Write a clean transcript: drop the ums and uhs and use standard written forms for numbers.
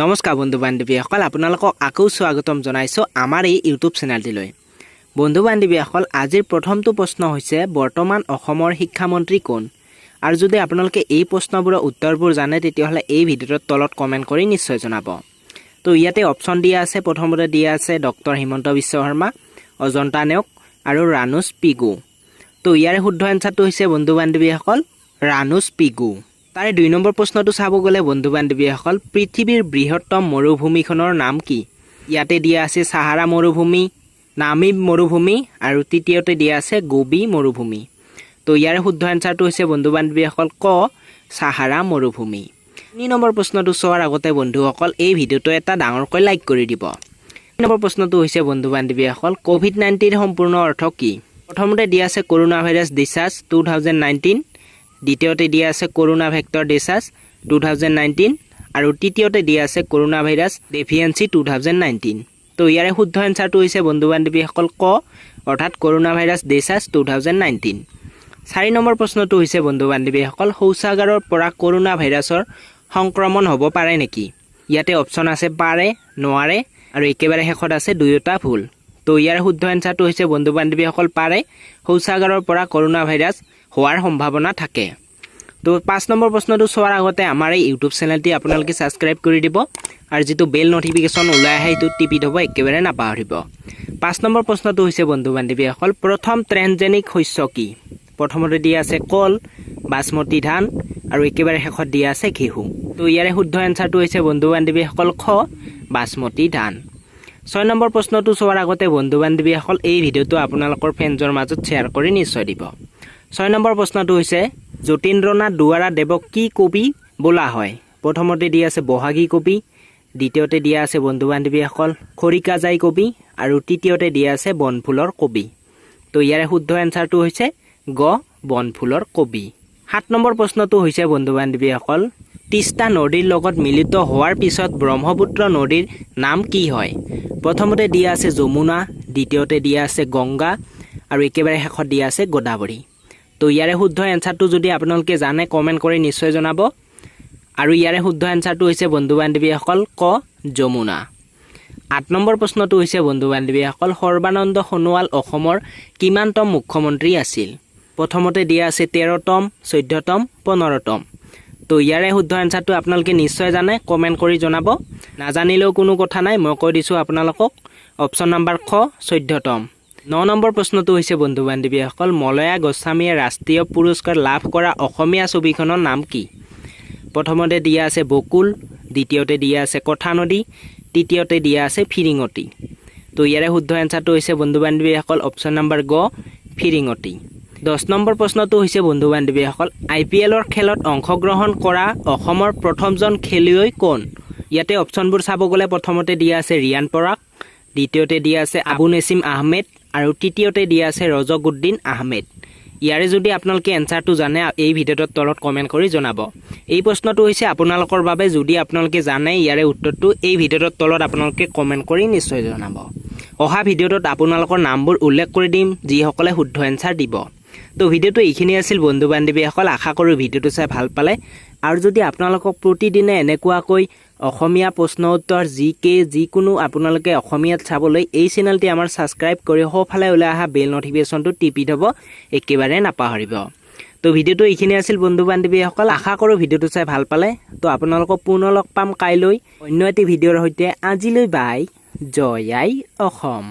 নমস্কাৰ বন্ধু বান্ধৱীসকল, আপোনালোকক আকৌ স্বাগতম জনাইছোঁ আমাৰ এই ইউটিউব চেনেলটিলৈ। বন্ধু বান্ধৱীসকল, আজিৰ প্ৰথমটো প্ৰশ্ন হৈছে, বৰ্তমান অসমৰ শিক্ষামন্ত্ৰী কোন? আৰু যদি আপোনালোকে এই প্ৰশ্নবোৰৰ উত্তৰবোৰ জানে, তেতিয়াহ'লে এই ভিডিঅ'টোৰ তলত কমেণ্ট কৰি নিশ্চয় জনাব। তো ইয়াতে অপশ্যন দিয়া আছে। প্ৰথমতে দিয়া আছে ডক্টৰ হিমন্ত বিশ্ব শৰ্মা, অজন্তা নেওগ আৰু ৰানোজ পিগু। তো ইয়াৰে শুদ্ধ এনচাৰটো হৈছে, বন্ধু বান্ধৱীসকল, ৰানোজ পিগু। তাৰে 2 নম্বৰ প্ৰশ্নটো চাব গ'লে, বন্ধু বান্ধৱীসকল, পৃথিৱীৰ বৃহত্তম মৰুভূমিখনৰ নাম কি? ইয়াতে দিয়া আছে চাহাৰা মৰুভূমি, নামিব মৰুভূমি আৰু তৃতীয়তে দিয়া আছে গোবি মৰুভূমি। তো ইয়াৰে শুদ্ধ এনচাৰটো হৈছে, বন্ধু বান্ধৱীসকল, ক, চাহাৰা মৰুভূমি। 3 নম্বৰ প্ৰশ্নটো চোৱাৰ আগতে বন্ধুসকল, এই ভিডিঅ'টো এটা ডাঙৰকৈ লাইক কৰি দিব। 3 নম্বৰ প্ৰশ্নটো হৈছে, বন্ধু বান্ধৱীসকল, ক'ভিড-19ৰ সম্পূৰ্ণ অৰ্থ কি? প্ৰথমতে দিয়া আছে Corona Virus Disease 2019, দ্বিতীয়তে দিয়া আছে Corona Vector Disease 2019 আৰু তৃতীয়তে দিয়া আছে Corona Virus Deficiency 2019। তো ইয়াৰে শুদ্ধ এনচাৰটো হৈছে, বন্ধু বান্ধৱীসকল, ক, অৰ্থাৎ Corona Virus Disease 2019। 4 number প্ৰশ্নটো হৈছে, বন্ধু বান্ধৱীসকল, শৌচাগাৰৰ পৰা কৰোণা ভাইৰাছৰ সংক্ৰমণ হ'ব পাৰে নেকি? ইয়াতে অপশ্যন আছে পাৰে, নোৱাৰে আৰু একেবাৰে শেষত আছে দুয়োটা ভুল। তো ইয়াৰ শুদ্ধ এনচাৰটো হৈছে, বন্ধু বান্ধৱীসকল, পাৰে। শৌচাগাৰৰ পৰা কৰোণা ভাইৰাছ হোৱাৰ সম্ভাৱনা থাকে। তো 5 নম্বৰ প্ৰশ্নটো চোৱাৰ আগতে আমাৰ এই ইউটিউব চেনেলটি আপোনালোকে ছাবস্ক্ৰাইব কৰি দিব আৰু যিটো বেল নটিফিকেশ্যন ওলাই আহে, সেইটো টিপি থ'ব একেবাৰে নাপাহৰিব। 5 নম্বৰ প্ৰশ্নটো হৈছে, বন্ধু বান্ধৱীসকল, প্ৰথম ট্ৰেন্সজেনিক শস্য কি? প্ৰথমতে দিয়া আছে কল, বাসমতী ধান আৰু একেবাৰে শেষত দিয়া আছে ঘেঁহু। তো ইয়াৰে শুদ্ধ এনচাৰটো হৈছে, বন্ধু বান্ধৱীসকল, খ, বাসমতী ধান। 6 নম্বৰ প্ৰশ্নটো চোৱাৰ আগতে বন্ধু বান্ধৱীসকল, এই ভিডিঅ'টো আপোনালোকৰ ফ্ৰেণ্ডছৰ মাজত শ্বেয়াৰ কৰি নিশ্চয় দিব। 6 নম্বৰ প্ৰশ্নটো হৈছে, যতীন্দ্ৰনাথ দুৱাৰা দেৱক কি কবি বোলা হয়? প্ৰথমতে দিয়া আছে বহাগী কবি, দ্বিতীয়তে দিয়া আছে, বন্ধু বান্ধৱীসকল, খৰিকাজাই কবি আৰু তৃতীয়তে দিয়া আছে বনফুলৰ কবি। তো ইয়াৰে শুদ্ধ এনচাৰটো হৈছে গ, বনফুলৰ কবি। 7 নম্বৰ প্ৰশ্নটো হৈছে, বন্ধু বান্ধৱীসকল, তিষ্টা নদীৰ লগত মিলিত হোৱাৰ পিছত ব্ৰহ্মপুত্ৰ নদীৰ নাম কি হয়? প্ৰথমতে দিয়া আছে যমুনা, দ্বিতীয়তে দিয়া আছে গংগা আৰু একেবাৰে শেষত দিয়া আছে গোদাবৰী। তো ইয়াৰে শুদ্ধ এনচাৰটো যদি আপোনালোকে জানে, কমেণ্ট কৰি নিশ্চয় জনাব। আৰু ইয়াৰে শুদ্ধ এনচাৰটো হৈছে, বন্ধু বান্ধৱীসকল, ক, যমুনা। 8 নম্বৰ প্ৰশ্নটো হৈছে, বন্ধু বান্ধৱীসকল, সৰ্বানন্দ সোণোৱাল অসমৰ কিমানতম মুখ্যমন্ত্ৰী আছিল? প্ৰথমতে দিয়া আছে 13তম, 14তম, 15তম। তো ইয়াৰে শুদ্ধ এনচাৰটো আপোনালোকে নিশ্চয় জানে, কমেণ্ট কৰি জনাব। নাজানিলেও কোনো কথা নাই, মই কৈ দিছোঁ আপোনালোকক, অপশ্যন নাম্বাৰ খ, 14তম। 9 নম্বৰ প্ৰশ্নটো হৈছে, বন্ধু বান্ধৱীসকল, মলয়া গোস্বামীয়ে ৰাষ্ট্ৰীয় পুৰস্কাৰ লাভ কৰা অসমীয়া ছবিখনৰ নাম কি? প্ৰথমতে দিয়া আছে বকুল, দ্বিতীয়তে দিয়া আছে কথা নদী, তৃতীয়তে দিয়া আছে ফিৰিঙতি। তো ইয়াৰে শুদ্ধ এনচাৰটো হৈছে, বন্ধু বান্ধৱীসকল, অপশ্যন নাম্বাৰ গ, ফিৰিঙতি। 10 নম্বৰ প্ৰশ্নটো হৈছে, বন্ধু বান্ধৱীসকল, আই পি এলৰ খেলত অংশগ্ৰহণ কৰা অসমৰ প্ৰথমজন খেলুৱৈ কোন? ইয়াতে অপশ্যনবোৰ চাব গ'লে প্ৰথমতে দিয়া আছে ৰিয়ান পৰাগ, দ্বিতীয়তে দিয়া আছে আবু নেচিম আহমেদ আৰু তৃতীয়তে দিয়া আছে ৰজকুদ্দিন আহমেদ। ইয়াৰে যদি আপোনালোকে এনচাৰটো জানে, এই ভিডিঅ'টোৰ তলত কমেণ্ট কৰি জনাব। এই প্ৰশ্নটো হৈছে আপোনালোকৰ বাবে। যদি আপোনালোকে জানে ইয়াৰে উত্তৰটো, এই ভিডিঅ'টোৰ তলত আপোনালোকে কমেণ্ট কৰি নিশ্চয় জনাব। অহা ভিডিঅ'টোত আপোনালোকৰ নামবোৰ উল্লেখ কৰি দিম, যিসকলে শুদ্ধ এনচাৰ দিব। তো ভিডিঅ'টো এইখিনি আছিল, বন্ধু বান্ধৱীসকল। আশা কৰোঁ ভিডিঅ'টো চাই ভাল পালে। আৰু যদি আপোনালোকক প্ৰতিদিনে এনেকুৱাকৈ অসমীয়া প্ৰশ্ন উত্তৰ, জি কে, যিকোনো আপোনালোকে অসমীয়াত চাবলৈ এই চেনেলটি আমাৰ ছাবস্ক্ৰাইব কৰি সোঁফালে ওলাই অহা বেল নটিফিকেশ্যনটো টিপি থ'ব একেবাৰে নাপাহৰিব। তো ভিডিঅ'টো এইখিনি আছিল, বন্ধু বান্ধৱীসকল। আশা কৰোঁ ভিডিঅ'টো চাই ভাল পালে। তো আপোনালোকক পুনৰ লগ পাম কাইলৈ অন্য এটি ভিডিঅ'ৰ সৈতে। আজিলৈ বাই, জয় আই অসম।